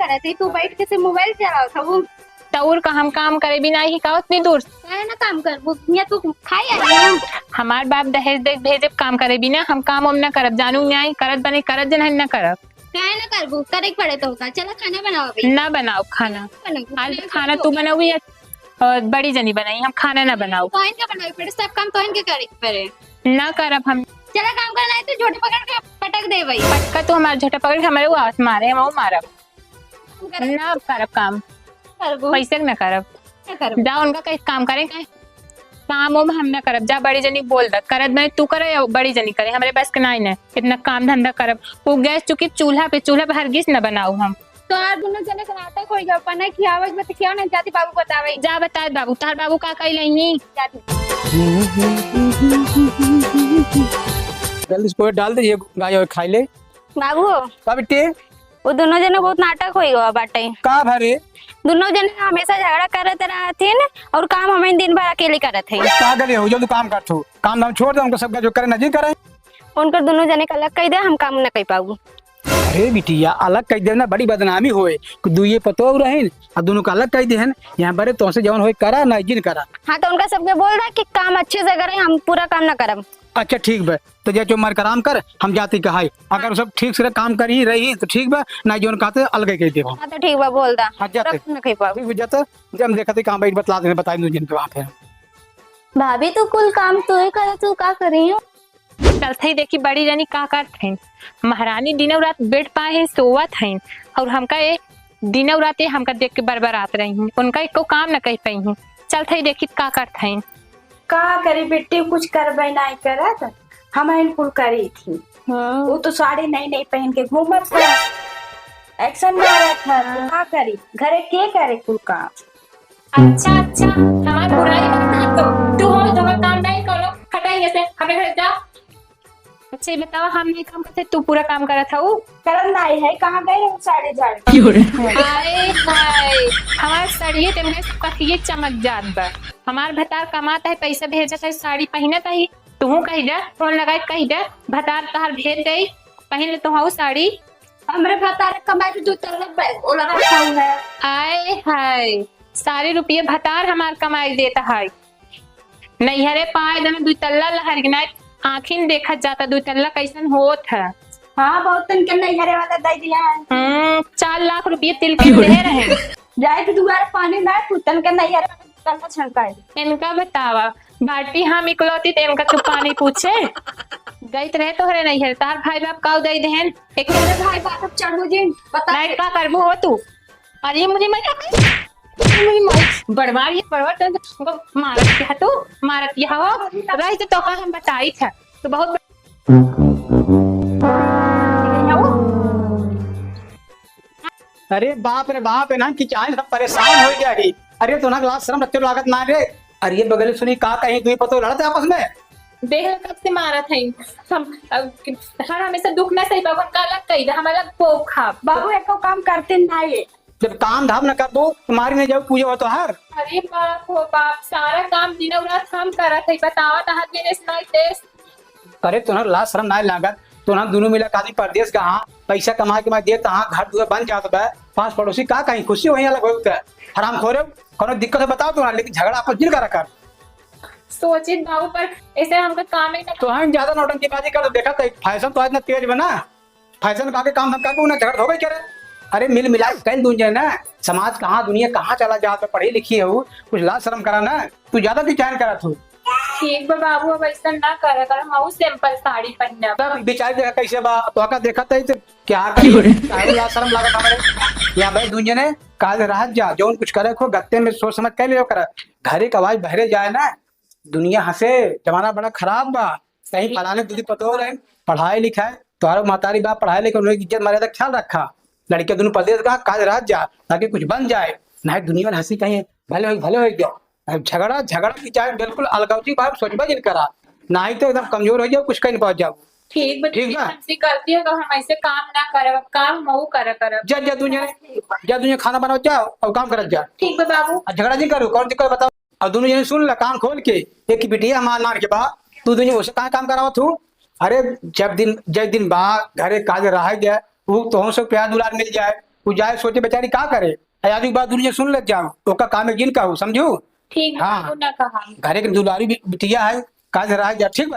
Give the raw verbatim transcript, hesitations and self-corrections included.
रहती, तू बैठ के से मोबाइल चलावत हऊ। त और का हम काम करे भी नाही का उतनी दूर? काहे ना काम करबू? हियाँ तू खाए आई हऊ। हमार बाप दहेज दे भेजे काम करे भी ना, हम काम हम ना करब, जानू नाही करत बने करत जन ना करब। काहे ना करबू? करे के पड़े तो का। चला खाना बनाओ अभी। ना बनाओ खाना। बनाओ। आज खाना तू बनाऊ या, अ, बड़ी जनी बनाई, हम खाना ना बनाऊ। तोहन के बनावे पड़े, सब काम तोहन के करे के पड़े। ना करब हम। चला काम करना है तो झोटा पकड़ के पटक दे भाई। पटका तू हमार झोटा पकड़ के हमारे वो आवाज मारे, हम वो मारब। ना करब काम। करबो। कैसे ना करब? ना करब। जा उनका कहीं काम करे, कहीं काम उम हम ना करब। जा बड़ी जनी बोल द, करत बने तू करे या बड़ी जनी करे, हमरे बस के नाई ना। इतना काम धंधा करब। वो गैस चूंकि चूल्हा पे, चूल्हा पे हरगिज ना बनाऊ हम। तो यार दोनों जने के नाटक होई गया, पना खियावे के बत खियाओ ना जाती बाबू बतावे। जा बताए बाबू, तार बाबू का कही लही? जाती। जल्दी से कोई डाल दे, ये गाय और खाई ले। बाबू। का बिट्टी? वो दोनों जने बहुत नाटक होई गवा बाटे। का भरे? दोनों जने हमेशा झगड़ा करत रहथिन और काम हमें दिन भर अकेले करत है। पागल हो जो तू काम कर तू। काम धाम छोड़ दे, उनको सब जो करे ना जी करे। उनकर दोनों जने का अलग कह दे, हम काम न कर पाऊ। अरे बिटिया, अलग कह दे ना, बड़ी बदनामी होए। दुइये पतोह रहन, आ दोनों का अलग कह देहन। यहाँ बरे तोहसे जवन होए करा, ना जिन करा। हाँ, तो उनका सबके बोल दे कि काम अच्छे से करे, हम पूरा काम ना करब। अच्छा ठीक बा, तो जे जो मर कराम कर, हम जाती कहाई। अगर सब ठीक से काम करी रही तो ठीक बा, ना जोन कहते अलगे कह देबो। हाँ, तो ठीक बा, बोल दा। हाँ, जाते। रख न कहीं पाओ। ठीक बा, जाते। जब हम देखते कहाँ बैठ बतला देने, बताई दो जिनके वहाँ पे। भाभी, तू कुल काम तू ही करे, तू का करी हो? चलते ही देखी बड़ी रानी का करत हैं। महारानी दिनों रात बेड पाए हैं, सोवत हैं, और हमका ये दिनों रात ये हमका देख के बरबरात रही हैं। उनका एको काम न कह पाई हैं। चलते ही देखी का करत हैं। का करी बिट्टी, कुछ करबे नाई करत, हम इन कुल करी थी। हाँ। वो तो साड़ी नई नई पहन के घूमत था, एक्शन मारत था, तो का करी, घरे के करे कुल काम? अच्छा, अच्छा, हमार बुराई मत कर तो। तू हो तो हमार काम नहीं करो, हटा यहाँ से, हमें घर जा। अच्छा, ये बतावा, हम नहीं काम करते, तू पूरा काम करत हऊ? करत नाई है, कहाँ गए रहो साड़ी झाड़? क्यों रे? हाय, हाय, हमार साड़िये तेरे में सब कथिये चमक जात बा। हमार भतार कमात है, पैसा भेजत है, साड़ी पहिनत है, तुहू कही जा, फोन लगाए कही जा, भतार तहार भेज दे, पहिन ले तुहू साड़ी। हमरे भतार कमाई के दू तल्ला बैग ओला रखा हुआ है। आय हाय, सारे रुपये भतार हमार कमाई देता है। नैहरे पाए दन दुई तल्ला लहर गिनाए, आँखिन देखत जाता दुई तल्ला कैसन होत है। हाँ, बहुत तन के नैहरे वाला दे दिया है। हम्म, चार लाख रुपये तिल के दे रहे। जाए के दुआरे पानी ना फूटन के नैहरे वाला दुई तल्ला छनकाए। इनका बतावा, बाटी हम इकलौती तो इनका तू पानी पूछे। गई तो रहे तोहरे नैहर, तार भाई बाप काऊ दे देहन। एक मेरे भाई बाप चढ़ू जी, बता। नहीं, का करबू हो तू? अरे मुझे मत, मुझे मत, बड़वार ये बड़वार, तो तुमको मारत क्या तू? मारत क्या हो? रही तो तोका हम बताई था, तो बहुत अरे बाप रे बाप, है ना कि चाहे सब परेशान हो गया ही। अरे तो ना लाज शर्म रखते लागत ना रे। अरे ये बगल सुनी का कहीं दुई पतो लड़त है आपस में। देख लो कब से मारत है। हम, अब, हर हमेशा दुख में सही बाबू, हम का अलग कही दे, हम अलग पोखा। बाबू एको काम करते ना ये। जब काम धाम न करबो, तो मारी नहीं जाऊ पूजा हो तो हर। अरे बाप हो बाप, सारा काम दिनों रात हम करत है, बतावा तहार के रेस नाई देश। अरे तोहर लाज शर्म नाई लागत? तोहर दुनू मिला के आदमी परदेस गहा, पैसा कमा के मैं देत हाँ, घर दुआर बन जात बा, पास पड़ोसी का कहीं खुशी वहीं अलग होत है। हराम खोरे, कोनो दिक्कत है बताओ तोहरा, लेकिन झगड़ा आपस जिन करा कर। सोचित बाबू पर ऐसे हमका काम ही ना। तोहन ज्यादा नौटंकीबाजी कर, देखा तो फैशन तो इतना तेज बना, फैशन का के काम हम करबो ना, झगड़ हो गई क्या रे? अरे मिल मिला के कल दून जाए ना, समाज कहाँ दुनिया कहाँ चला जात बा, पढ़ी लिखी है, कुछ लाज शर्म करा ना, तू ज्यादा बेचैन करत हो। ठीक बा बाबू, अब ऐसा ना करे कर, हम सिंपल साड़ी पहनब। तब बेचारी देखा कैसे बा, तो का देखत है तो क्या करी? साड़ी लाज शर्म लागत हमारे। या भाई दून जने काल रात जा, जौन कुछ करे खो गत्ते में सोच समझ के ले करा। घरे का आवाज बहरे जाए ना, दुनिया हंसे, जमाना बड़ा खराब बा। कहीं फलाने दीदी पतोह रहे, पढ़ाई लिखाए, तोहरा महतारी बाप पढ़ाई लिखे, उन्हें इज्जत मर्यादा ख्याल रखा। लड़के दोनों परदेस का काज रह जा, ताकि कुछ बन जाए, नहीं दुनिया में हंसी कहीं भले हो, भले हो गया। अब झगड़ा, झगड़ा की चाहे बिल्कुल अलगावती बात सोचबा जिन करा, नहीं तो एकदम कमजोर हो जाओ, कुछ कहीं नहीं पहुंच जाओ। ठीक बा, ठीक बा। हमसे गलती हो तो हम ऐसे काम ना करब, अब काम मऊ करे करब। जा, जा दुनिया, जा दुनिया खाना बनाओ, जाओ और काम करत जा। ठीक बा बाबू। आ झगड़ा नहीं करो, कौन दिक्कत बताओ? अब दोनों जने सुन ल कान खोल के, एक बिटिया हमार नान के बा, तू दोनों उसे कहाँ काम करावत हो? अरे जब दिन, जब दिन बा घरे काज रह गया, वो तोहन से प्यार दुलार मिल जाए, उ जाए सोचे बेचारी का करे। ए, आजू के बात दुनिया सुन ले जाओ, ओका काम एक जिन कहू, समझू? ठीक बा, हाँ। बाबू, ना कहा। घरे के दुलारी बि-, बिटिया है, काज रहा जा, ठीक बा?